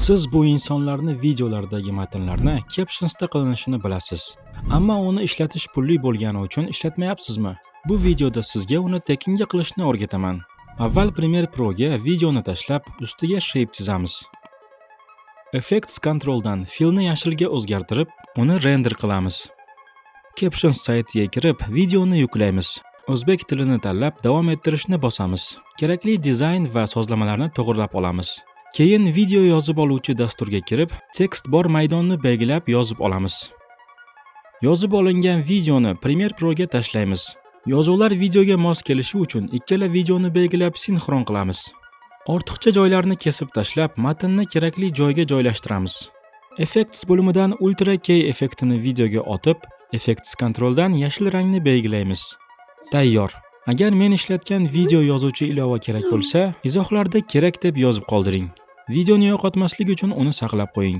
Siz bu insonlarni videolardagi matnlarni captionsda qilinishini bilasiz. Ammo uni ishlatish pulli bo'lgani uchun ishlatmayapsizmi? Bu videoda sizga uni tekinga qilishni o'rgataman. Avval Premiere Pro'ga videoni tashlab, ustiga shape chizamiz. Effects Control'dan fillni yashilga o'zgartirib, uni render qilamiz. Captions saytiga kirib, videoni yuklaymiz. O'zbek tilini tanlab, davom ettirishni bosamiz. Kerakli dizayn va sozlamalarni to'g'rilab olamiz. Keyin video yozib oluvchi dasturga kirib, tekst bor maydonni belgilab yozib olamiz. Yozib olingan videoni Premiere Pro'ga tashlaymiz. Yozuvlar videoga mos kelishi uchun ikkala videoni belgilab sinxron qilamiz. Ortiqcha joylarni kesib tashlab, matnni kerakli joyga joylashtiramiz. Effects bo'limidan Ultra Key effektini videoga otib, Effects Control'dan yashil rangni belgilaymiz. Tayyor. Agar men ishlatgan video yozuvchi ilova kerak bo'lsa, izohlarda "kerak" deb yozib qoldiring. Videoni yo'qotmaslik uchun uni saqlab qo'ying.